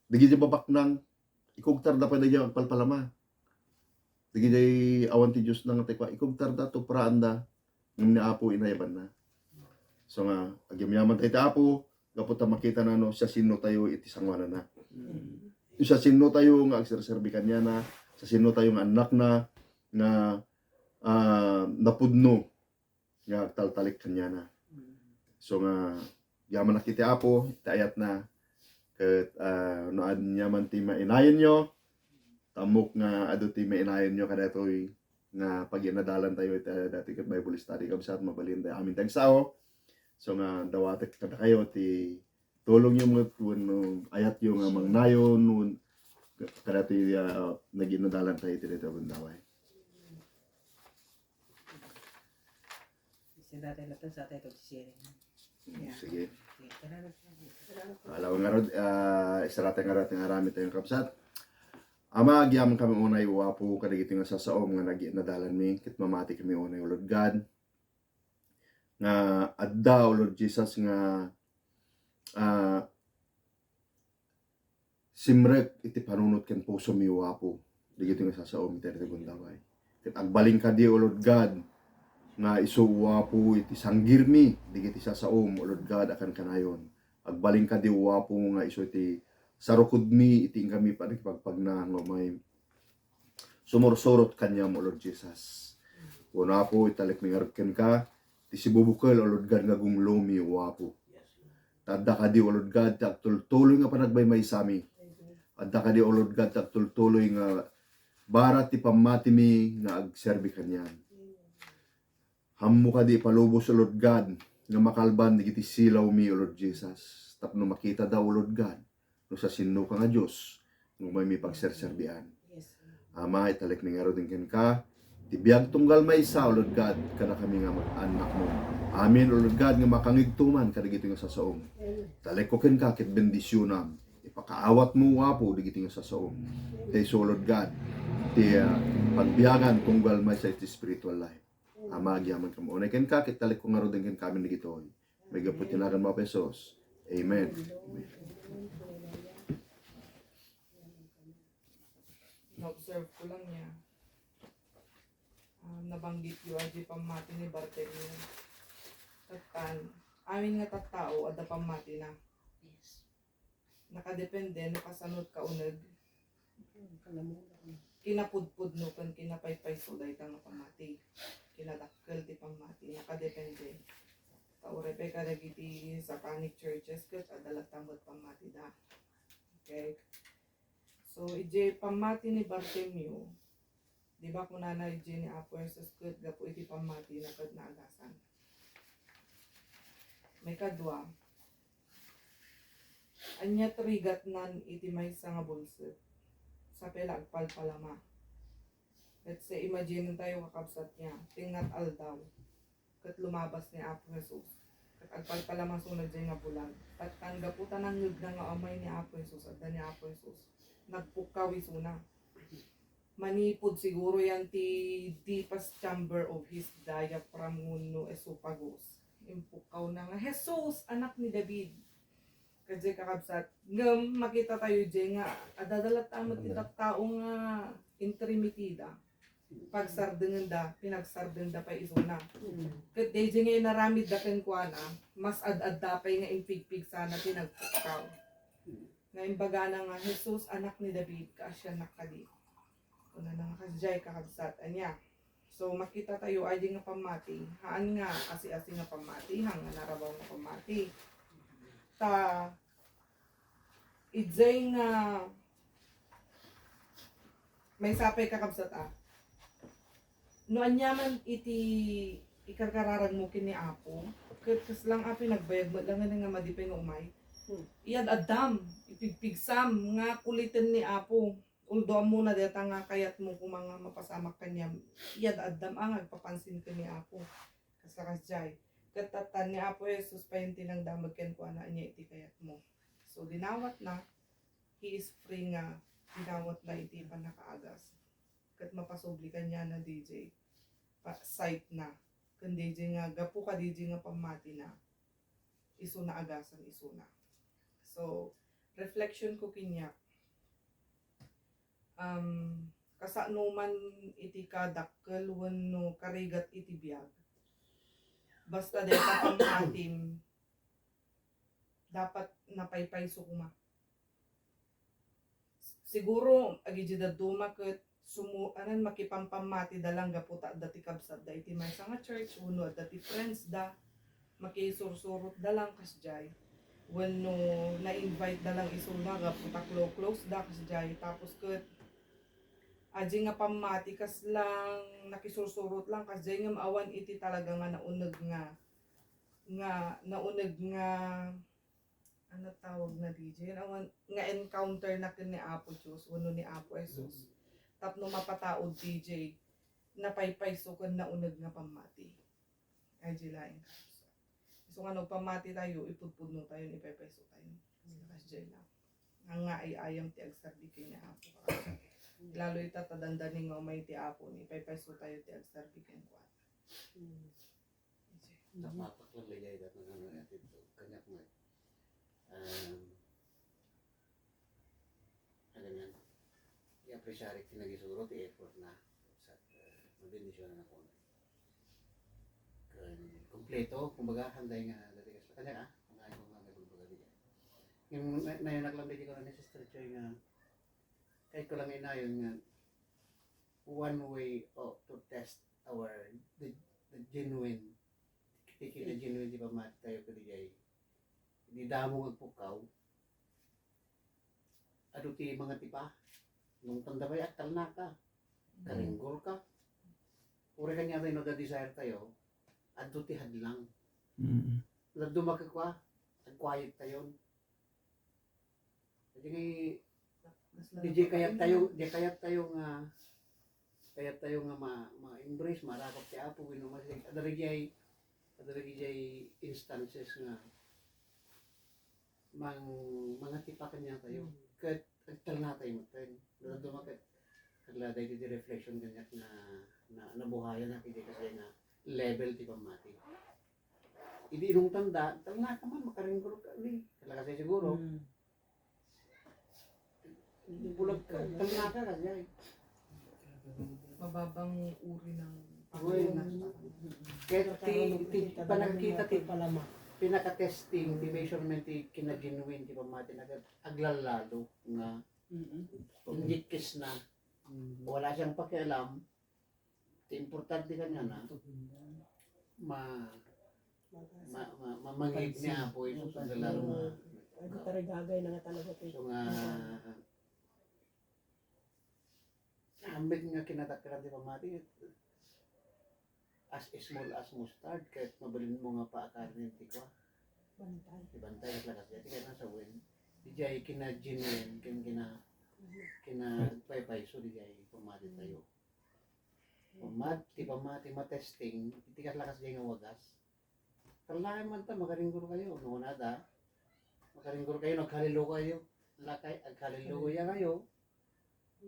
Dagiti babaknang, ikugtarda pay daydiay agpalpalama. Dagiti awan ti Diosna nga tay kua, ikugtarda, tupraanda, ngem ni Apo inayabanna. So nga, agyamyaman tayo ti Apo, gapu ta makitana no siasinotayo iti sangoananna. Siasinotayo nga agserserbi kaniana, siasinotayo nga annakna, nga, ah, napudno nga agtaltalek kaniana. So nga, agyamanak iti Apo, iti ayatna, ket, ah, no ania man ti mainayenyo, ta ammok nga adu ti mainayenyo kadaytoy nga pagyanadalantayo iti daytoy ket Bible study, kabsat, mabalin tayo amin ti agsao. So nga, dawatek kadakayo ti tulongyo met wenno ayatyo nga mangnayon wen kadaytoy, ah, nagyanadalantayo iti daytoy a gundaway. Sira tayo lahat sa tayo pag-sharing. Mm, yeah. Sige. Okay, tara na, tara na. Ala, ngarud, ah, isarata ngarud ti aramid tayo, kabsat. Ama, agyamankami unay, O Apo, kadagiti nga sasaom nga nagyanadalanmi, ket mamati kami unay, O Lord God, nga adda, O Lord Jesus, nga, ah, simrek iti panunot ken pusomi, O Apo, dagiti nga sasaom iti daytoy gundaway. Ket agbalin kadi, O Lord God, nga isu, O Apo, iti sanggirmi dagiti sasaom, O Lord God, a kankanayon. Agbalin kadi, O Apo, nga isu iti sarukodmi iti inkami panagpagpagna nga umay sumursurot kaniam, O Lord Jesus. Wenno, Apo, italekmi ngarud kenka ti sibubukel, O Lord God, nga gunglomi, O Apo. Ta adda kadi, O Lord God, ti agtultuloy nga panagmaymaysami. Adda kadi, O Lord God, ti agtultuloy nga barat ti pammatimi nga agserbi kaniam. Ammo kadi ipalubos, O Lord God, nga makalban dagiti silawmi, O Lord Jesus, tapno makitada, O Lord God, no siasinoka nga Dios nga umaymi pagserserbian. Yes, Lord. Ama, italekmi ngaruden kenka ti biag tunggal maysa, O Lord God, kadakami nga mag-annakmo. Amin, O Lord God, nga makangigtuman kadagiti nga sasaom. Amen. Talekko kenka ket bendisionam. Ipakaawatmo, O Apo, dagiti nga sasaom. Ta isu, O Lord God, ti, ah, pagbiagan tunggal maysa iti spiritual life. Ama, agyamankami unay kenka, ket talekko ngaruden kenka amin dagitoy. Maigapu ti naganmo, Apo Jesus. Amen. Amen. Na-observe ko lang niya. Ah, nabanggit yo, ah, di pammati ni Bartimeo. Tattan, amin nga tattao, adda pammati na. Yes. Nakadepende no kasano ti kauneg. Kinapudpudno ken kinapaypayso dayta nga pammati. Kinadakkel ti pammati. Nakadepende. Ta uray pay kadagiti satanic churches ket adda latta met pammatida. Okay? So, idiay pammati ni Bartimeo, di ba, kunana idiay ni Apo Jesus ket gapu iti pammatina ket naagasan. Maikadua, ania ti rigatnan iti maysa nga bulsek? Sapay la agpalpalama. Let's say, imagine tayo, kakabsat niya, ti ingnga ti aldaw. Ket lumabas ni Apo Jesus. Ket agpalpalama suna diay nga bulag. Tattan gapu ta nangngegna nga umay ni Apo Jesus, adda ni Apo Jesus. Nagpukkaw isuna. Manipud siguro yan ti deepest chamber of his diaphragm wenno esophagus. Impukkaw na nga, "Jesus, Anak ni David." Kadi kakabsat, ngem makita tayo diay nga adda latta met ti tattao nga intrimitida. Pagsardengenda, pinagsardengda pay isuna. Mm. Ket daydiay nga inaramidda kenkuana, mas ad-adda pay nga impigpigsana ti nagpukkaw. Nga imbagana nga, "Jesus, Anak ni David, kaasiannak kadi." Kunana nga, "Kasdiay, kakabsat." Ania? So, makita tayo, adi nga pammati, haan nga asi-asi nga pammati, haan nga narabaw nga pammati. Ta, idiay nga, maysa pay, kakabsat, a. No aniaman iti ikarkararagmo ken ni Apo, ket kasla nga, Apo, nagbayag met laeng nga madi pay nga umay. Hmm. Iyad-addam, ipigpigsam nga kuliten ni Apo. Although ammona dayta nga kayatmo koma nga mapasamak kaniam, iyad-addam a nga agpapansin ken ni Apo. Kasla kasdiay. Ket tattan ni Apo Jesus pay ti nangdamag kenkuana, ania iti kayatmo. So, dinawatna, he is free nga dinawatna iti pannakaagas. ket mapasubli kaniana D J pa, side na, ken D J nga gapu ka D J nga pammatina, isuna a gasang isuna. So, reflection ko kaniak, um, kasano man iti kadakkel wenno karigat iti biag, basta dayta pammatim, dapat napaypayso koma. Siguro, agidiay dadduma ket sumu-, anan, makipampammati da lang gapu ta adda ti kabsat da iti maysa nga church, wenno adda ti friends da, makisursurot da lang kasdiay. Wenno na-invite da lang isuna gapu ta clo-, close da kasdiay. Tapos ket, agidiay nga pammati, kasla nakisursurot lang kasdiay ngem awan iti talaga nga nauneg nga, nga nauneg nga, ano tawag na, D J? Awan, nga encounter na ken ni Apo Dios wenno ni Apo Jesus. Mm. Tapno mapataud, D J, napaypayso ken nauneg nga pammati. Ay, di laeng kabsat. Isu nga no pammatitayo, ipudpudnotayo, ipaypaysotayo. Kasdiay lang. Nga, nga ay-ayam ti agsarbi ken ni Apo. Lalo ita ta dandani nga umay ti Apo, ipaypaysotayo ti agsarbi kenkuana. Mm. Napapak lang lagay dat ng ano natin to. Kanya ko nga. Um, ano nga, i-appreciate ti nagisuro ti effort na. Sa, uh, mabendisyon na ako. Kan, kompleto, kumbaga, handay nga dati kas kanya, ah. Ang ayaw nga nagbabaga niya. Yung na-, nayanak lang, bigyan ko na ni Sister Joy nga, kahit ko lang inayon nga, one way, oh, to test our, the, the genuine, ti kinagenuine ti pamati tayo kadi jay. Di damo nga agpukkaw. Adu ti mga tipa. Nung tanda pay, agtalna ka. Karinggor ka. Uri kanya tayo, no, the desire tayo, adu ti hadlang. Mm. Laddu makikwa, agquiet tayo. Jadi nga, di, di kayat tayo, di kayat tayo nga, kayat tayo nga ma-, ma-embrace, marakop ti Apo, wenno mas-, adda dagiti, adda dagiti instances nga mang-, mangatipakan niya tayo. Mm. Ket agtalna tayo metten. Dadduma ket, agla daytoy ti reflection kaniak na, na, nabuhayan na, kaya kasi nga level ti pammati. Idi inungtan da, talna ka man, makaringgor ka ni. Talaga siya siguro. Mm. Bulag ka, talna ka kasi ay. Mababang uri ng Uy. Pagkain. Kaya ti, ti, panagkita ti, palama. Pinaka-testing, ti measurement, ti kinagenuine, ti pamati na aglalalo nga Mm-mm. Indikis na. Mm. Wala siyang pakialam. Ti importante kanya na, ma-, ma-, ma-, mangig ni Apo Jesus, ang lalo nga. Ay, tarigagay na nga talaga, te. So nga, ambit nga kinadakkelan ti pamati, as small as mustard, kahit mabalin mo nga paakarin ti kua. Bantay. Ti bantay, at lakas, ti kaya nasa wen. Di jay kina-genuine, kin-, kina-, kina-paypayso, di jay pamati tayo. Pamat-, ti pamati matesting, iti kas lakas jay nga wagas. Talaga man ta, makaringgor kayo. No, nada. Makaringgor kayo, naghalelo kayo. Lakay, aghalelo ya kayo.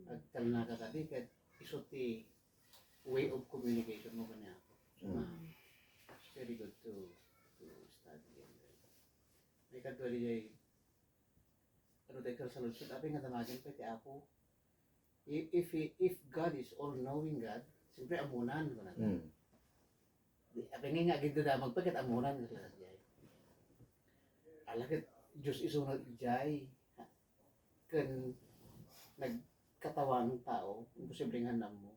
Agtalna ka kadi, ket isu ti way of communication mo kaniya. So, mm, it's very good to, to study and, uh, may kadwa di jay Pero dagiti agsaludsod, apay nga damagen pay ti Apo. I-, if he, if God is all-knowing God, siyempre, ammonan, kunana. Mm. Di, apay nga, nga agindadamag pay, ket ammonan, nga talaga jay. Ala, ket Diyos isu nga jay. Ken nagkatawan nga tao, imposible nga ammo.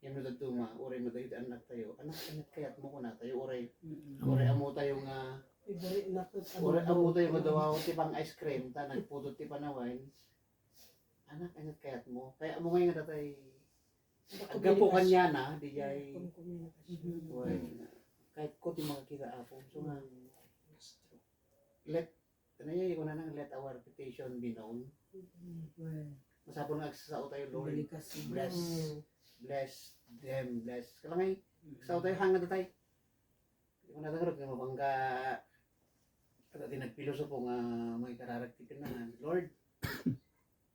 Yan no dadduma, uray madaydi anak tayo. Anak, anak kayat mo, kuna tayo, uray, mm, uray amo tayo nga, favorite na to, uray amo tayo nga dumaw ti pang ice cream, ta nagpudot ti panawen. Anak, anak kayat mo. Kaya amo ngay nga datay, aggapu kanya na, di jay, mm, well, kahit ko ti makakita ako. So nga, let Ano yun, yung kunana nga, "Let our petition be known." Mm. Masapul nga agsasao tayo, "Lord, bless, bless them, bless." Kalangay, agsasao tayo, hangad tayo. Yung kunana nga, nga mabangga, kada di nagpilosopo nga may kararag ti pinangan, "Lord,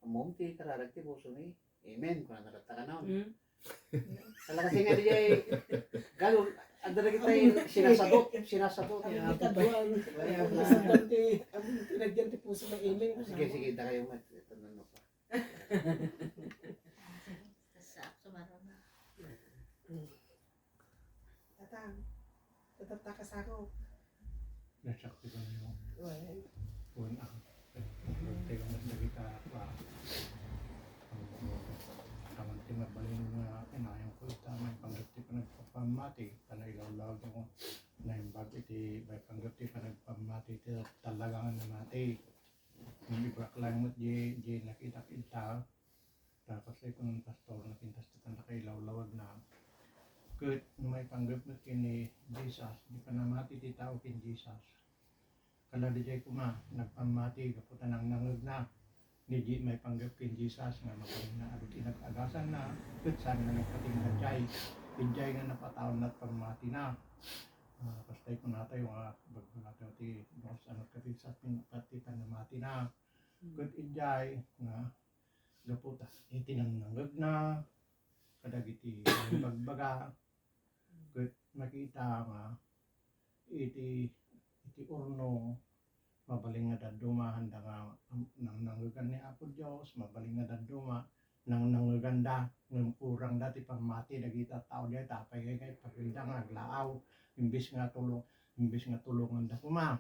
amom ti kararag ti puso ni." Amen. Kuna na latta ka na. Mm. Talaga siya nga di ay, galo, ang dala kita yung sinasadot, sinasadot. Ang ikaduan. Wala, wala. Ang importante, ang pinagyan ti puso ng amen. Sige, sige, ita kayo, mat-, ito na, no, pa. Sa, sa marama. Tatang, tatatta ka sako. Nasakti ko na yung Well, kun, ah, nagtego na dagita, ah, aman ti mabalin nga inayam ko ita, maipanggep ti panagpammati, panailawlaw ko, naimbag iti maipanggep ti panagpammati, ti talaga nga namati. Ngem ibagak laeng met di, di nakitak ita, Ta kasla kunam, Pastor, napintas ti pannakailawlawagna. Ket no maipanggep met ken ni Jesus, di pannamati ti tao ken Jesus. Kala, daydiay koma, nagpammati gapu ta nangnangegna. Ni di maipanggep ken Jesus nga mabalin a adu ti nag-agasanna, ket saan nga nagpatingga idiay. Idiay nga napataenna ti pammatina. Ah, kasta kunatayo nga bagbagatayo ti Dios a nagkabisat ken pati pannamatina. Ket idiay nga gapu ta iti nangnangegna kadagiti nagbagbaga, ket nakita nga iti, iti urno, mabalin nga dadduma, handa nga, am-, nangnangegan ni Apo Dios, mabalin nga dadduma, nangnangeganda, ngem kurangda ti pammati dagita tao diay, ta apay ngay nga ipagilda nga aglaaw, imbes nga tulong, imbes nga tulonganda koma.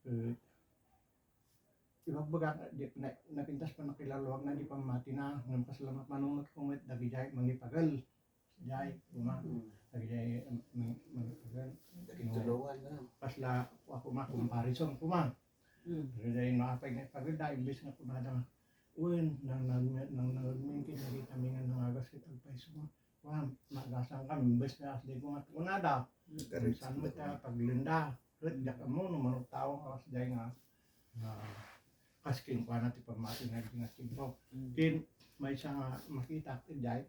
Ket Ibagbaga, di, na, napintas pannakailawlawagna di pammatina, ngem kasla mapanunotko met dagidiay mangipagel. Diay, koma. Dagidiay, em, mang-, mangipagel. Dagiti tulongan, no? Kasla, kua, koma, comparison, koma. Dagidiay, no, apay nga ipagelda, imbes nga kunada nga, "Wen, nang, nang, nang, nangagmingkit, nakita mi nga nangagas ket agpayso nga." Kuan, nagasan kami, imbes nga asdi ko nga kunada. Nagkarit Saan mo ta paglenda? Ket diak ammo no mano tao nga asdi nga, ah, kas kenkuana ti pammati nga di nga tiempo. Mm. Ken maysa nga makita, idiay,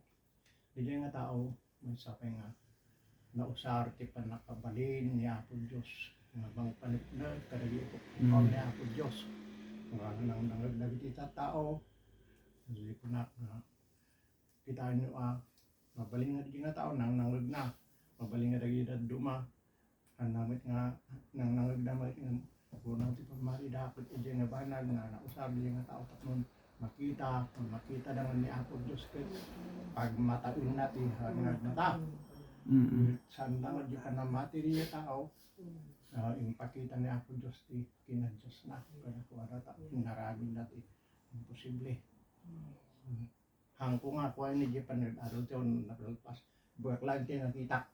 idiay nga tao, maysa pay nga nausar ti pannakabalin ni Apo Dios nga mangpaneknek kadagiti Mm. ni Apo Dios. Nga nang nangagdagiti tattao, di kunak nga Kitaenyo a mabalin nga dagiti nga tao nangnangegna, mabalin nga dagiti dadduma, ania met nga nangnangegna met nga kunam ti pammatida ket idiay nga banag nga nausar dagiti nga tao tapno makita, makita dangan ni Apo Dios ket pagmataenna ti nagmata. Mm. Saan dangan di pannamati dagiti tao, ah, impakita ni Apo Dios ti kinadiosna kadakuada tapno inaramidna ti imposible. Mm. Hangko nga, kuan, idiay panagdadael ti on nakalpas. Ibagak laeng ti nakitak.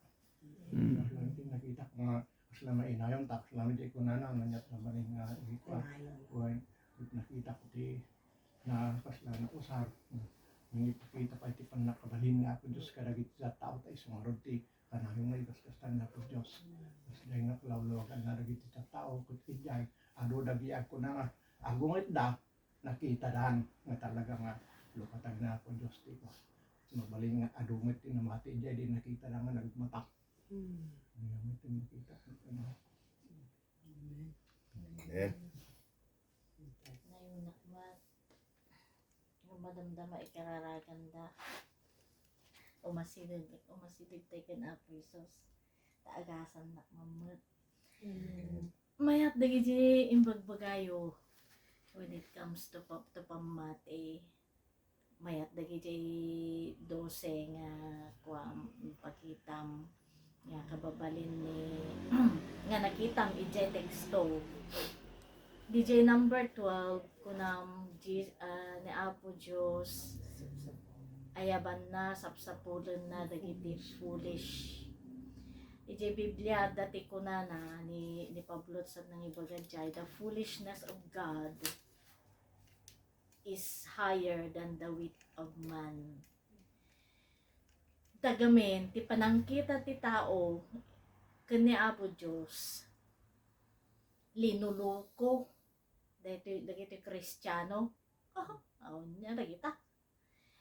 Mm. Ibagak laeng ti nakitak nga kasla mainayon, ta kasla met di kunana, ania ti mabalin nga ikua. Kuan, nakitak ti na kasla nausar. Nangipakita pay ti pannakabalin nga Apo Dios kadagiti tattao ta isu ngarud ti kanayon nga ikaskastan ni Apo Dios. Kasla nga kalawlawaganna dagiti tattao, ket idiay, adu dagiti agkuna nga, agingga, nakitadan nga talaga nga lukatan ni Apo Dios ti kua. Mabalin nga adu met ti namati idiay, di nakitadan nga nagmata. Hmm. Ania met ti nakita. Amen. Amen. Nayonak met nga madamdama ikararaganda. Umasideg, umasideg tayo kan Apo Jesus. Ta agasan nak mammet. Amen. Mayat dagiti imbagbagayo when it comes to pa-, to pammati. Mayat dagiti dose nga kuam, ipakitam nga kababalin ni, nga nakitam idiay teksto. Didiay number twelve, kunam, Ji-, ah, ni Apo Dios, ayabanna, sapsapulenna dagiti foolish. Idiay Biblia, adda ti kunana ni, ni Pablo, sa nangibaga diay, "The foolishness of God is higher than the wit of man." Dagamin, ti panangkita ti tao ken ni Apo Dios, linuluko dagiti, dagiti Kristiano. Aha, ania dagita.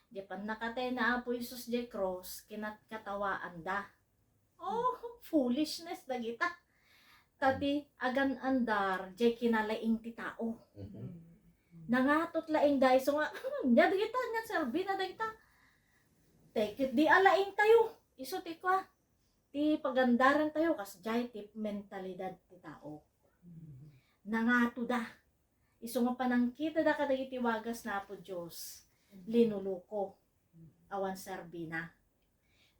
Diay pannakatay ni Apo Jesus diay krus, kinatkatawaanda. Oh, foolishness dagita. Ta ti agan-andar, diay kinalaing ti tao. Mhm. Nangatot laeng da isu nga, ania dagita, ania serbina dagita. Tay ket di alaing tayo. Isu ti kua, ti pagandaran tayo, kas jay ti mentalidad ti tao. Nangatoda. Isu nga panangkitada kadagiti wagas na Apo Dios, linuluko, awan serbina.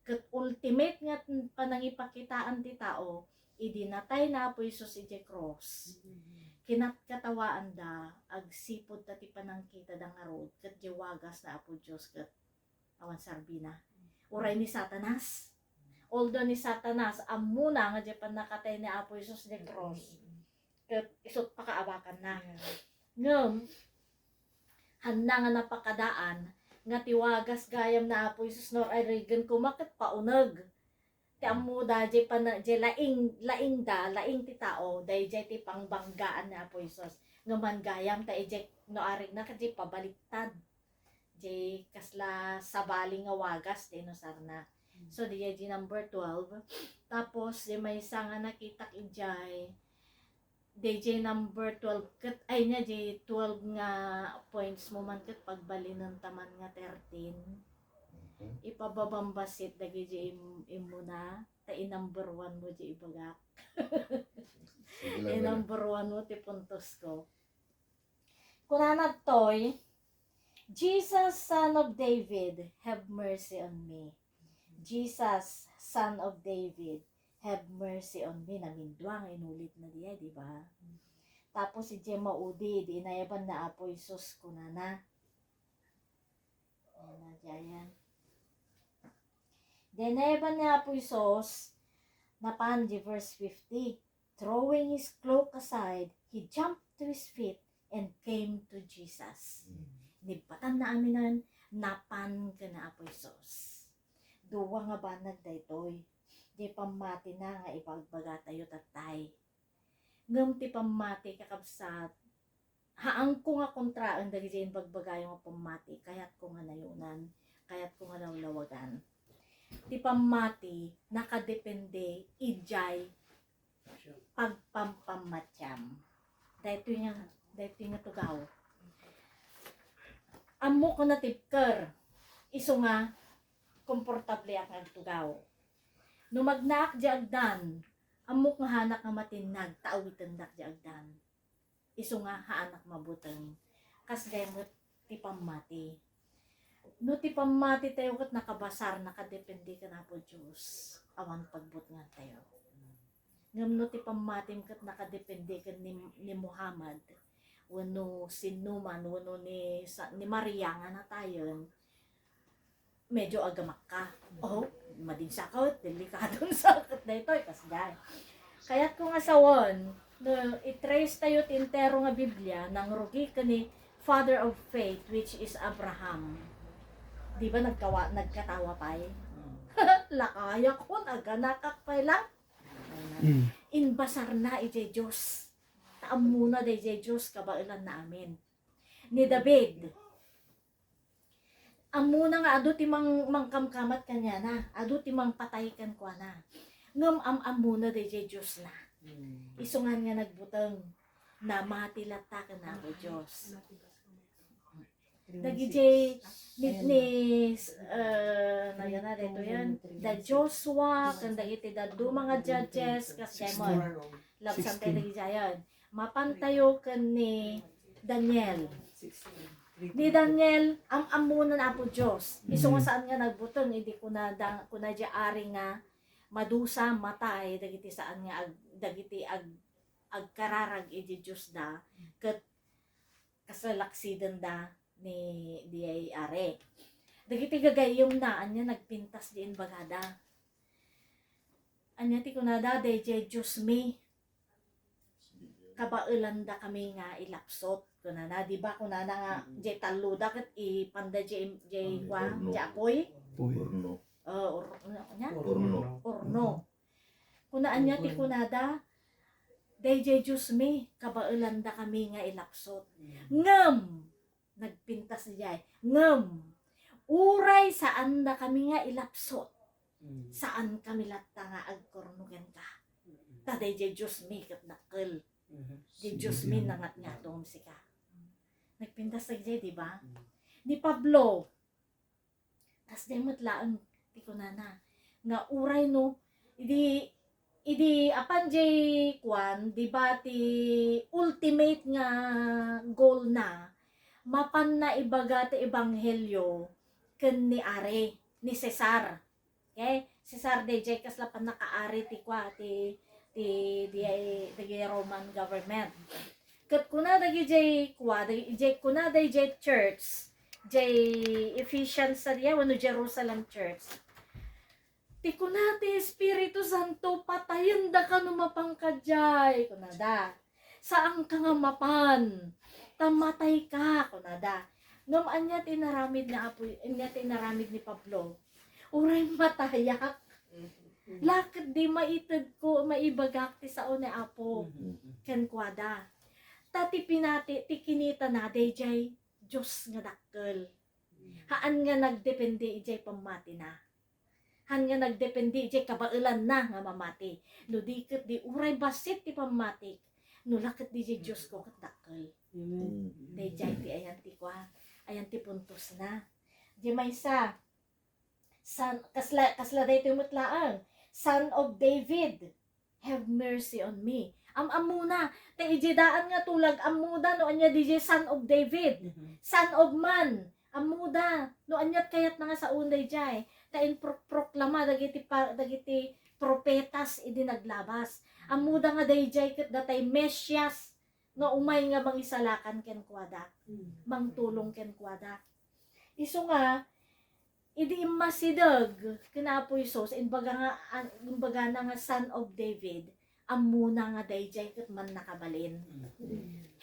Ket ultimate nga panangipakitaan ti tao, idi natay na Apo Jesus idiay cross, kinatkatawaanda, agsipud ta ti panangkitada ngarud, ket diay wagas na Apo Dios, ket awan serbina. Uray ni Satanas. Although ni Satanas, ammona nga diay pannakatay ni Apo Jesus idiay cross, ket isut' pakaabakanna. Ngem, hanna nga napakadaan nga ti wagas gayam na Apo Jesus no ar-arigen koma ket pauneg. Ti ammoda, jay pana-, jay laing, laingda, laing ti tao, dayjay ti pangbanggaan ni Apo Jesus. Ngem han gayam, ta ijay no arigna, ket jay pabaliktad. Jay kasla sabali nga wagas ti inusarna. So, dayjay number twelve. Tapos, jay maysa nga nakitak ijay, dayjay number twelve ket, ay niya, jay twelve nga points mo man ket pagbalinen ta man nga thirteen. Mhm. Ipababambasit dagiti im-, immuna, ta i-number one mo jay ibagak. Sige lang, Bella. I-number one mo ti puntos ko. Kunana toy, "Jesus, Son of David, have mercy on me." "Jesus, Son of David, have mercy on me." Namindua nga inulitna diay, di ba? Tapos, idiay maudi, di inayaban na Apo Jesus, kunana. Ayan na, diayan. Di inayaban ni Apo Jesus, napan di verse fifty. Throwing his cloak aside, he jumped to his feet and came to Jesus. Mm. Nibbatanna aminen, napan ken Apo Jesus. Dua nga banag daytoy. Di pammatina nga ibagbagatayo tattay. Ngem ti pammati, kakabsat, haanko nga kontraen dagiti imbagbagayo nga pammati, kayatko nga nayonan, kayatko nga lawlawagan. Ti pammati, nakadepende idiay pagpampammatiam. Daytoy nga, daytoy nga tugaw. Ammok nga natibker, isu nga komportableak nga agtugaw. No magnaak di agdan, ammok nga haanak nga matinnag, ta awitendak di agdan. Isu nga haanak mabuteng. Kasdiay met ti pammati. No ti pammati tayo ket nakabasar, nakadepende ken Apo Dios, awan pagbutngan tayo. Ngem no ti pammatim ket nakadepende ken ni, ni Muhammad, wenno sinno man, wenno ni sa-, ni Maria nga natayen, medyo agamakka. Oh, madinsaka, delikadon sa ket daytoy, kasdiay. Kayatko nga sawen, no i-trace tayo ti entero nga Biblia, nangrugi ken ni Father of Faith, which is Abraham. Di ba nagkawa-, nagkatawa pay? Lakayakon, aganakak pay lang. Mm. Inbasarna idiay Dios. Ta ammona daydiay Dios, kabaelanna amin. Ni David, ammona nga adu ti mang-, mangkamkamat kaniana, adu ti mangpatay kenkuana. Ngem am-ammona daydiay Diosna. Mm. Isu ngan nga nagbuteng, namati latta ken Apo Dios. Dagiti ni, ni, eh, nagana daytoy yan, da Joshua, ken dagiti dadduma nga judges, kas diamond. Labsan tayo dagiti ayan. Mapan tayo ken ni Daniel. Ni Daniel, am-ammona ni Apo Dios. Isu nga saan nga nagbuteng, idi kuna da, kuna di ari nga madusa, matay, dagiti saan nga ag-, dagiti ag-, agkararag idi Diosda, ket kasalaksidenda ni diay ari. Dagiti gagayyemna, ania nagpintas di imbagada. Ania ti kunada, "Daydiay Diosmi, kabaelandakami nga ilapsot." Kunana, di ba? Kunana nga, mm, diay talloda ket ipanda diay, diay, ah, kua, diay apoy. Apoy. Horno. Oh, or-, ano, ania? Horno. Horno. Kuna ania ti kunada, "Daydiay Diosmi, kabaelandakami nga ilapsot." Mm. Ngem, nagpintas idiay, "Ngem, uray saandakami nga ilapsot, mm, saankami latta nga agkorno kenka. Mm. Ta daydiay Diosmi ket dakkel. Mhm. Diay Diosmi, nangatngatom sika." Nagpintas idiay, di ba? Mm. Ni Pablo, ta Diay met laeng ti kunana nga uray no, idi, idi apan diay kuan, di ba, ti ultimate nga goal na, mapanna ibaga ti ebanghelio ken ni Ari, ni Cesar. Okay? Cesar daydiay kasla pannakaari ti kua, ti, ti, di, dagiti Roman government. Ket kuna dagidiay kua, dagi-, diay, kuna daydiay church, diay Ephesians sadiay wenno Jerusalem church. Ti kuna ti Espiritu Santo, "Patayendaka no mapanka diay," kunada. "Saanka nga mapan, ta matayka," kunada. Ngem ania ti inaramid ni Apo, ania ti inaramid ni Pablo? "Uray matayak, la ketdi maitedko, maibagak ti sao ni Apo kenkuada." Ta ti pinati, ti kinitana, daydiay Dios nga dakkel. Haan nga nagdepende idiay pammatina. Haan nga nagdepende idiay kabaelanna nga mamati. No di ket di uray bassit ti pammatik, no la ket di diay Diosko ket dakkel. Amen. Daydiay ti ayan ti kua, ayan ti puntosna. Di maysa, son, kasla, kasla daytoy met laeng, Son of David, have mercy on me. Am-ammona, ta idiay daan nga tulag, ammoda no ania diay Son of David, Son of Man. Ammoda no aniat kayatna nga saon daydiay. Ta inproproklama dagiti pa-, dagiti propetas idi naglabas. Ammoda nga daydiay ket datay Mesias nga umay nga mangisalakan kenkuada, mangtulong kenkuada. Isu nga, idi immasideg ken Apo Jesus, imbaga nga, an-, imbagana nga Son of David, ammona nga daydiay ket mannakabalin.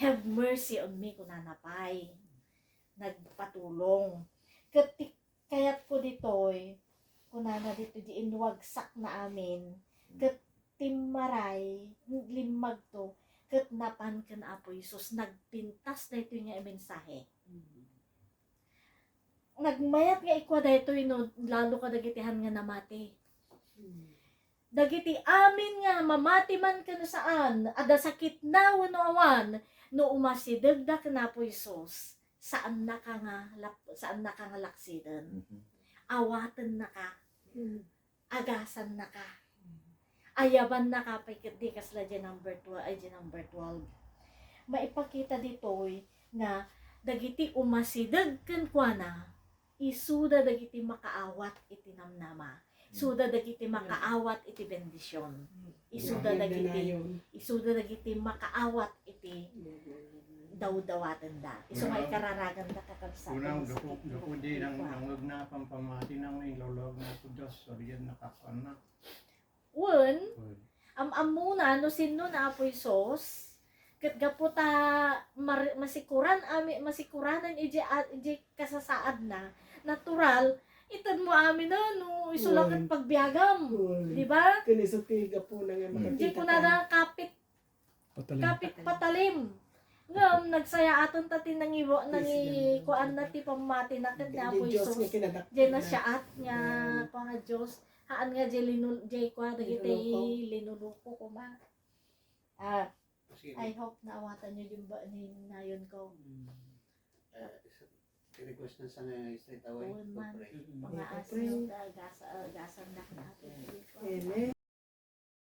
"Have mercy on me," kunana pay. Nagpatulong. Ket ti kayatko ditoy, kunana ditoy, di inwagsakna amin, ket timmaray, limmagto, ket napan ken Apo Jesus, nagpintas daytoy nga mensahe. Nagmayat nga ikua daytoy no lalo kadagiti han nga namati. Dagiti amin nga mamati man ken saan, adda sakitna wenno awan, no umasidegda ken Apo Jesus, saannaka nga lap-, saannaka nga laksiden. Mhm. Awatennaka. Mm. Agasannaka. Ayabannaka pay ketdi kasla diay number twelve, ay, diay number twelve. Maipakita ditoy nga dagiti umasideg kenkuana, isuda dagiti makaawat iti namnama. Isuda dagiti makaawat iti bendision. Isuda dagiti, isuda dagiti makaawat iti dawdawatenda. Isu nga ikararaganda, kakabsat. Kunam, gapu, gapu di nang, nangngegna a pampamati nga inlawlawag na Apo Dios, sadiay nakakuanna. Wen, am-ammona no sinno ni Apo Jesus, ket gapu ta mar-, masikuran ami-, masikuranan idiay a-, idiay kasasaadna, natural, itedmo amin no isu la ket pagbiagam, di ba? Ken isu ti gapuna nga makakita. Idiay kunada kapit Patalim. Kapit patalim. Ngem, nagsayaaten ta ti nangiwa-, nangikuanna ti pammatina ken ni Apo Jesus. Diay nasiaat nga kua nga Dios. Haan nga diay linul-, diay kua dagiti linuluko koma. Ah, I hope naawatanyo diay ba-, ni nayon ko. Eh, i-request na sa nga straight away. Wen man. Pangaasyo, ta gasa-, ah, gasanda na. Amen.